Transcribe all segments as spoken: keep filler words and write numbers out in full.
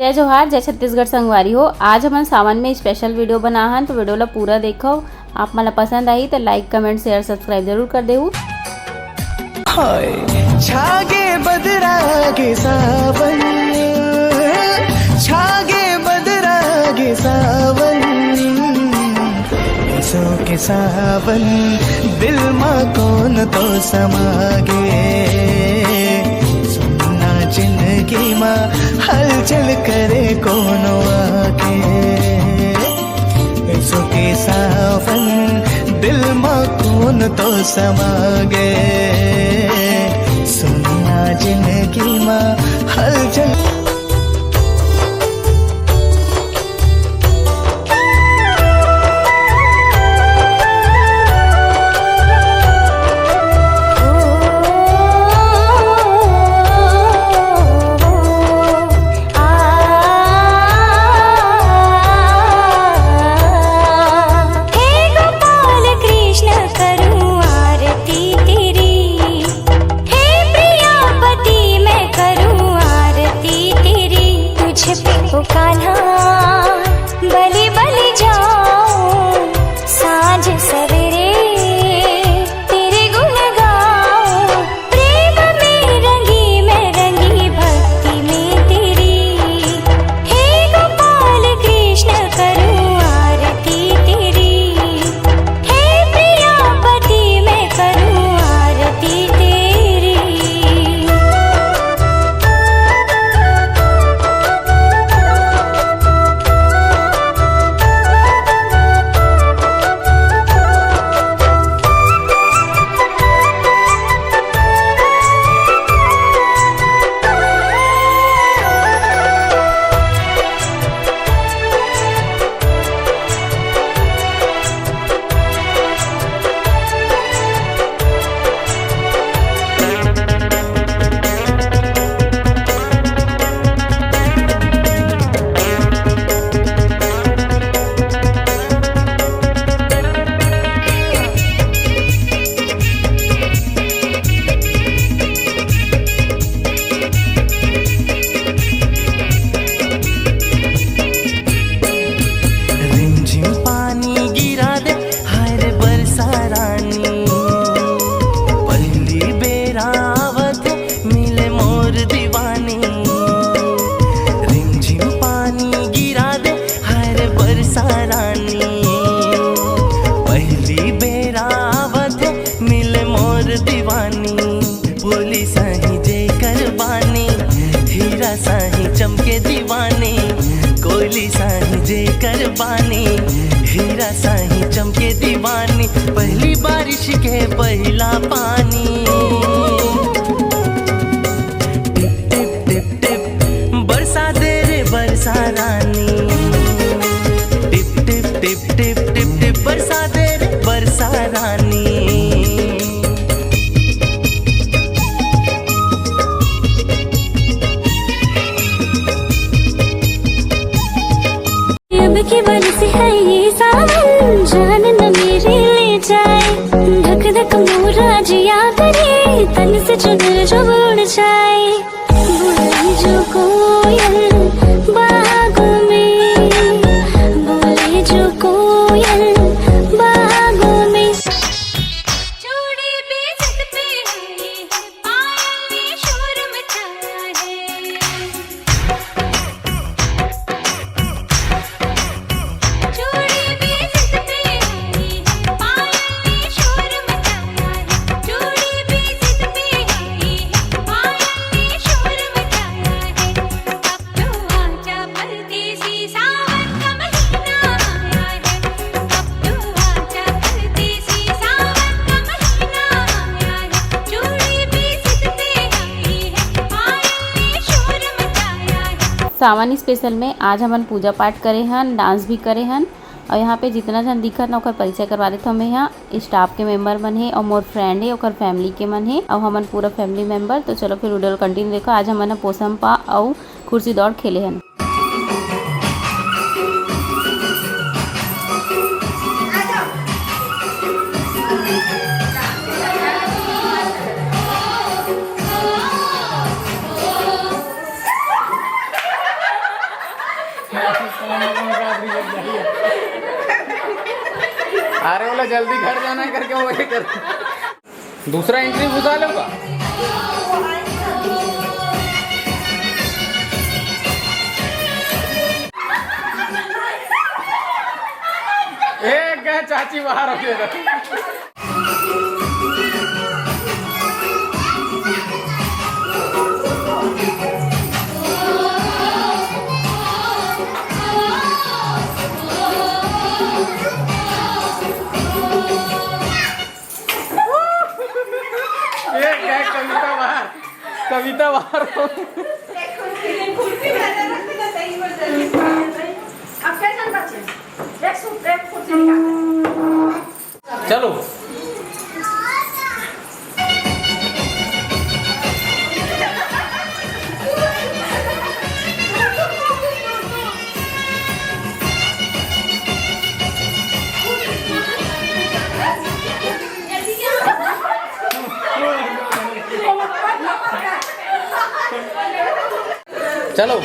जय जोहार, जय छत्तीसगढ़ संगवारी हो। आज हमन सावन में स्पेशल वीडियो बना हन, तो वीडियो ला पूरा देखव। आप मन ला पसंद आही तो लाइक, कमेंट, शेयर, सब्सक्राइब जरूर कर देहू। हाय, छागे बदरा गे सावन, छागे बदरा गे सावन, एसो के सावन, दिल मा कोन तो समा गे। सुनना जिंदगी मा हलचल करे कोनो आके। एसो के सावन, दिल मा कोन तो समा गे। सुनना जिंदगी मा हलचल। हे गोपाल कृष्ण करूं आरती तेरी, हे प्रियापति मैं करूं आरती तेरी। तुझ पे ओ कान्हा बलि बलि जाऊं सांझ सवेरे, तेरे गुण गाऊं प्रेम में रंगी मैं रंगी भक्ति में तेरी। हे गोपाल कृष्ण करूं आरती तेरी, हे प्रियापति मैं करूं आरती तेरी। रिमझिम पानी गिरा दे, हाय रे बरसा रानी। पहली बेर आवत हे, मिले मोर दीवानी। रिमझिम पानी गिरा दे, हाय रे बरसा रानी। पहली बेर आवत हे, मिले मोर दीवानी। बोली साही जेकर बानी, हीरा साही चमके दीवानी। कोयली साही जेकर बानी, हीरा साही चमके दीवानी। पहली बारिश के पहला पानी। टिप टिप टिप टिप बरसा दे रे बरसा रानी। टिप टिप टिप टिप टिप टिप बरसा दे रे बरसा रानी। अब की बरस है ये सावन, जान न मेरी ले जाए। धक धक मोरा जिया करे, तन से चुनर जब उड़ जाए। बोले जो कोयल बागों में, बोले जो कोयल बागों में। चूड़ी बेइज्जत पे आई है, पायल ने शोर मचाया है। चूड़ी बेइज्जत पे आई है, पायल ने शोर मचाया है। चूड़ी बेइज्जत पे आई है, पायल ने शोर मचाया है। अब तो आजा परदेसी, सावन का महीना आया है। अब तो आजा परदेसी, सावन का महीना आया है। चूड़ी बेइज्जत पे आई है, पायल ने शोर मचाया है। सावन स्पेशल में आज हमन पूजा पाठ करे हन, डांस भी करे हन। और यहाँ पे जितना झन दिखत ना, ओकर परिचय करवा देत हँव मैं। यहाँ स्टाफ के मेंबर मन हे और मोर फ्रेंड हे, ओकर फैमिली के मन हे, और हमन पूरा फैमिली मेंबर। तो चलो फिर वीडियो ल कंटिन्यू देखो। आज हमन ह पोसम पा अउ कुर्सी दौड़ खेले हन। अरे बोला, जल्दी घर जाना है करके वो ये कर। दूसरा एंट्री घुसा लो का? एक गए चाची बाहर हो गए। एक गए कविता बाहर, कविता बाहर। एक कुर्सी, एक कुर्सी में रख के सही हो जाए। अब कैसा बचे? एक सूट, एक कुर्सी निकाल। चलो। चलो।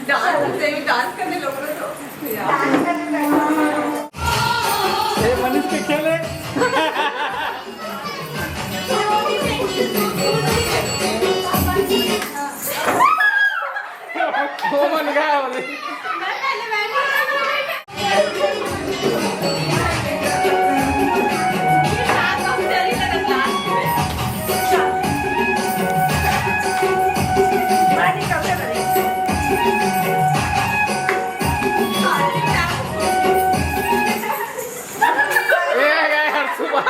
डांस, डांस करने लोगों को तो। ए, मनीष के खेले। वो मन गया बोले। ए, गए हर सुबह।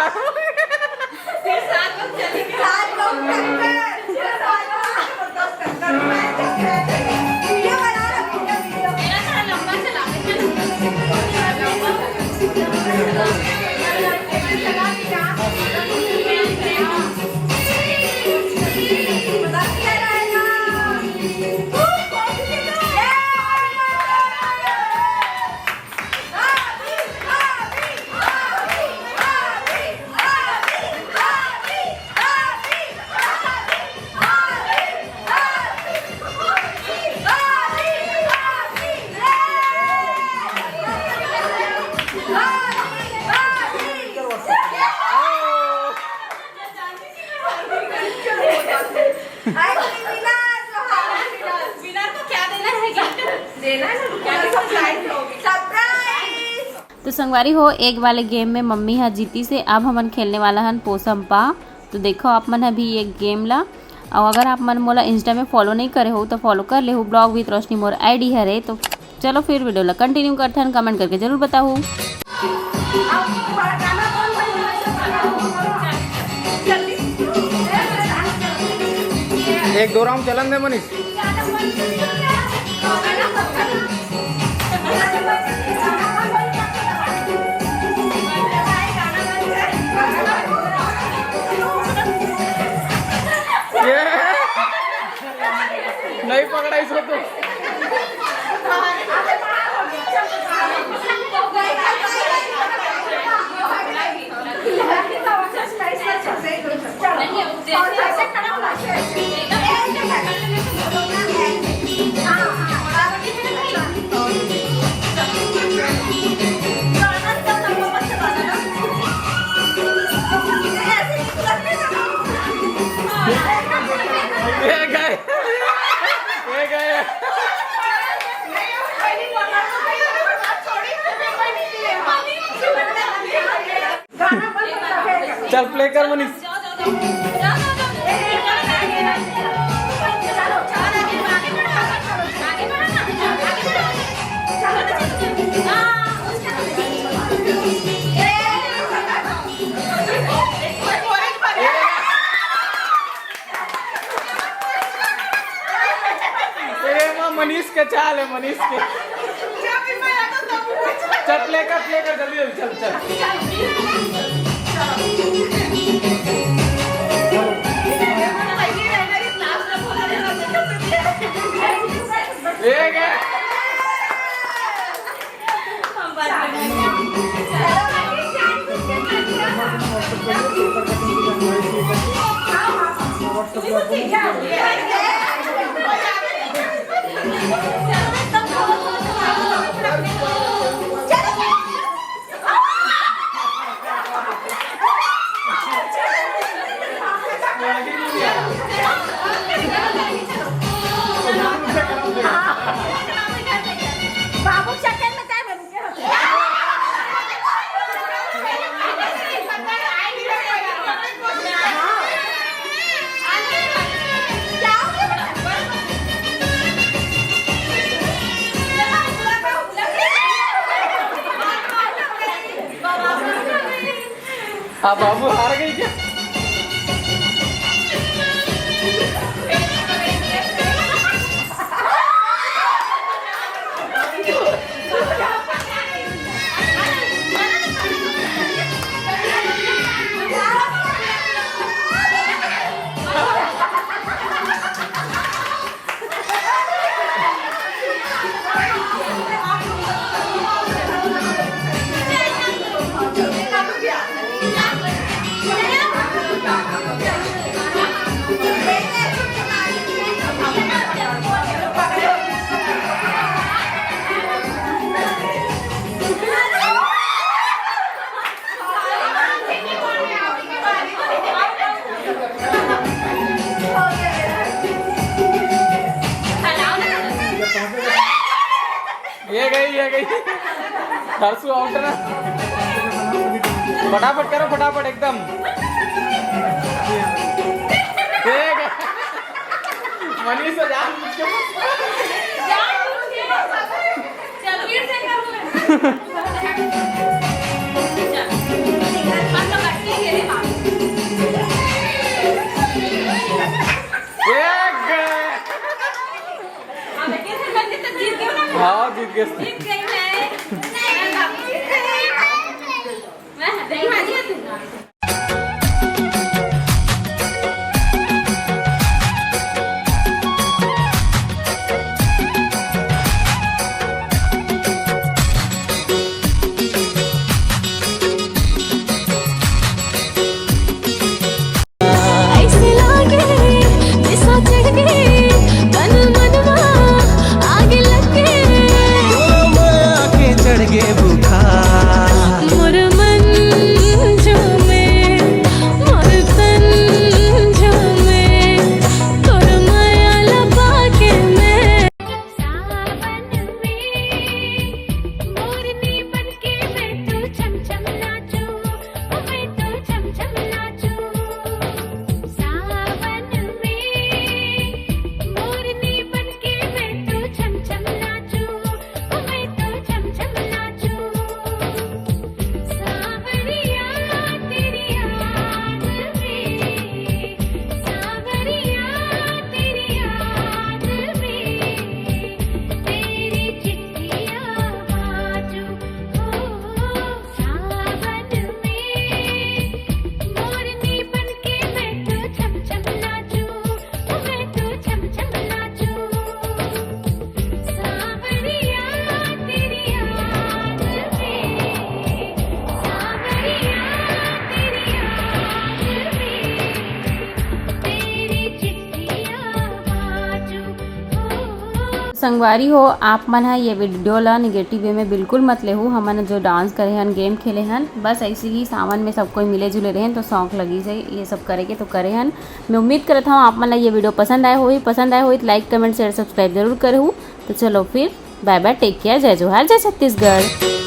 तो संगवारी हो, एक वाले गेम में मम्मी ह जीतिस हे। अब हमन खेलने वाला हन पोसम पा। तो देखो आप मन ह भी ये गेम ला, और अगर आप मन मोला इंस्टा में फॉलो नहीं करे हो तो फॉलो कर लेहू। Blog with रोशनी मोर आईडी हरे। तो चलो फिर वीडियो ला कंटिन्यू करथन, कमेंट करके जरूर बताहू। एक दो राउंड चलन दे मनीष। ये नहीं पकड़ा इसको तो। ये गए, ये गए। चल प्ले कर मनीष। अरे माँ, मनीष के चाल है, मनीष के। चल प्ले कर, प्ले कर, जल्दी जल्दी, चल चल। ठीक है। बाबू चक्कर में time है, रुके हो। हाँ, बाबू हार गई क्या? ये गई, ये गई। हर्षु out ना। फटाफट करो, फटाफट एकदम। ये गई। मनीष से जान बूझ के। चलो, फिर से करो। चलो, हम लोग अटके गए रे बाबू। एक गए। अब कैसे करते तो जीत गए ना? हाँ, जीत गए। जीत गई मैं। नहीं, बाबू, जीत गई। मैं नहीं हारी है तू। ऐसे लागे जैसा चढ़ गए तन मनवा आग लग गए। तोरा माया के चढ़ गए बुखार। मोर मन झूमे, मोर तन झूमे, तोर माया लबा के मैं। सावन में मोरनी बन के मैं तो छम छम नाचूं, ओ मैं तो छम छम नाचूं। सावन में मोरनी बन के मैं तो छम छम नाचूं, ओ मैं तो छम छम नाचूं। सांवरिया तेरी याद में, सांवरिया तेरी याद में, तेरी चिट्ठियां बाजू। ओ, सावन में मोरनी बन के मैं तो छम छम नाचूं, ओ मैं तो छम छम नाचूं। सांवरिया तेरी याद में, सांवरिया तेरी याद में, तेरी चिट्ठियां बाजू। संगवारी हो, आप मन ह ये video ला negative way में बिल्कुल मत लेहू। हमन जो dance करे हन, game खेले हन, बस ऐसे ही सावन में सब कोई मिले जुले रहेन तो शौक लगी जाए ये सब करे के, तो करे हन। मैं उम्मीद करत हूँ आप मन ला ये video पसंद आए होही। पसंद आए होही तो like, comment, share, subscribe जरूर करहू। तो चलो फिर, bye bye, take care, जय जोहार, जय छत्तीसगढ़।